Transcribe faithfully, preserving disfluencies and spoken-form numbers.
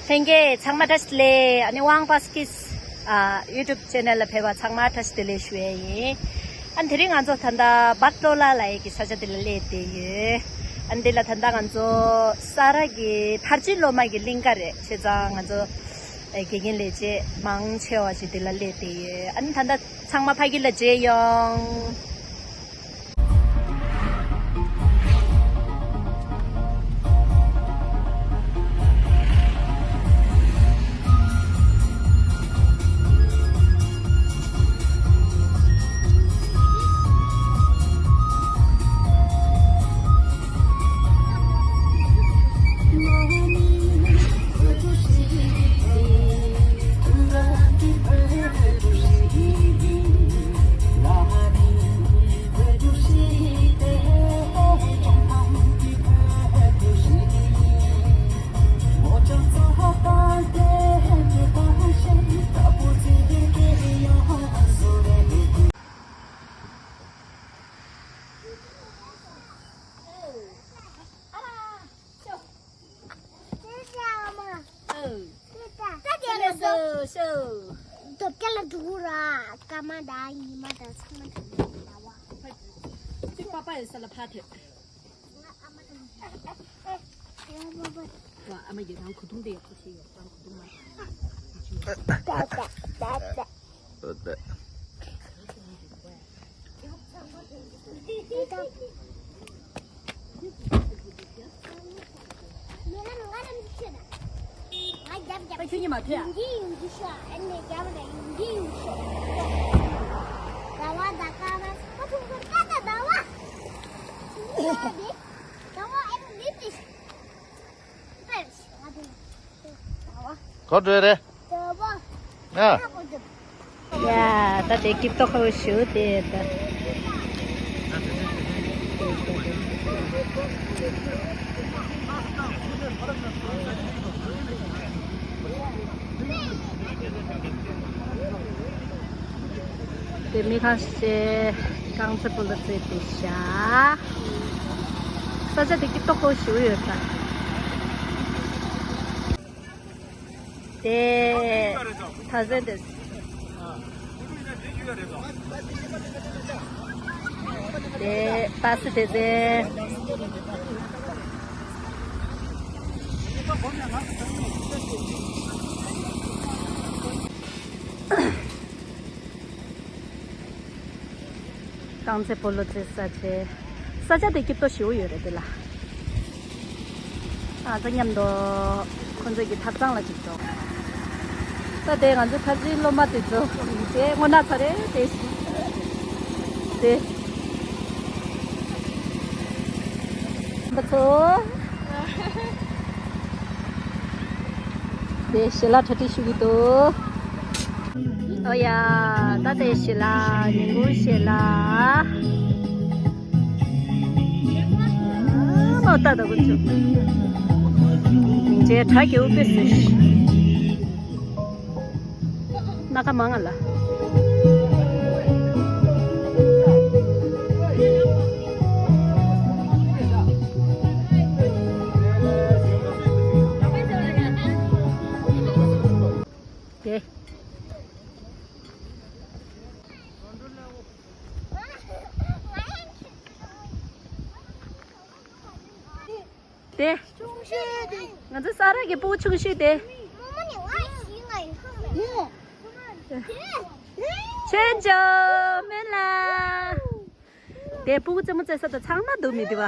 ལྷན་རྒྱས་ཚང་མ་བཀྲ་ཤིས་བདེ་ལེགས། ཨ་ནི་དབང་པ་སྐྱིད་ཨ་ཡུ་ཊུབ་ཆེ་ནལ་ལ་ཕེབས་པ་ཚང་མ་བཀྲ་ཤིས་བདེ་ལེགས་ཞུ་ཡས་ཡིན། ཨ་ནི་དེ་རིང་ང་ཚོ་ད་ལྟ་བཱ་ཏོ་ལ་ལབ་ཡས་ཀྱི་ས་ཆ་དེ་ལ་སླེབས་བསྡད་ཡོད། ཨ་ནི་དེ་ལ་ད་ལྟ་ང་ཚོ་ས་རཱ་གི་ཐར་ཅི་སློབ་མ་གི་གླིང་ག་རེད། བྱས་ཙང་ང་ཚོ་ཨེ་དགེ་རྒན་ལས་བྱེད་མང་ཆེ་བ་ཞིག་དེ་ལ་སླེབས་བསྡད་ཡོད། ཨ་ནི་ད་ལྟ་ཚང་མ་ཕ་གི་ལ་མཇལ་ཡོང་། ང་ཨ་མ་དང་། ཨ་མ་ཡི་རང་གོས་ཐུང་དེ་ཡག་པོ་ཞིག་ཡོད། རང་གོས་ཐུང་མ། ཁྱོད་ཉི་མ་ཐོས་ཨ། ག་འགྲོ་རེད། ཨ། ཡ། ད་དེ་ཀིབ་ཏོག་ཁོ་ཞུ་དེ་ད། དེ་མི་ཁང་ཤེས་རྐང་རྩེད་སྤོ་ལོ་རྩེད་དེ་བཞག་ས་ཆ་དེ་ཀིབ་ཏོག་ཁོ་ཞུ་ཡོད་ད། དེ་ཐ་ཟན་དེ། དེ་པ་སི་དེ་ཟན། རྐང་རྩེད་སྤོ་ལོ་རྩེད་ས་བྱས། ས་ཆ་དེ་སྐྱིད་པོ་ཞེ་པོ་ཡོད་རེད་དེ་ལ། ང་ཚོ་མཉམ་དུ་ཁོང་ཚོ་གི་ཐབ་ཚང་ལ་ཅིག་འགྲོ། ས་དེ་ང་ཚོ་ཐབ་ཚང་སློབ་མ་དེ་ཚོ་དེ་སྔོ་ནག་ཚ་རེད་དེ། དེ། པ་ཚོ། དེ་ཞལ་ལག་གྲ་སྒྲིག་ཞུ་གི་འདུག་ཨོ་ཡ། ད་དེ་ཞལ་ལག་ཉིན་གུང་ཞལ་ལག་ཨ་མ་ད་ད་གུན་ཆུ། ཇེ་དྲག་གི་ཨུ་པེ་སི། སྣ་ཁ་མང་ང་ལ། དེ། དེ། ང་ཚོ་ས་རཱ་གི་སྤུ་གུ་ཆུང་ཤོས་དེ། ཆོས་འབྱོར་སྨན་ལ། དེ་སྤུ་གུ་རྩེད་མོ་རྩེ་ས་དང་ཚང་མ་འདུག་མི་འདི་བ།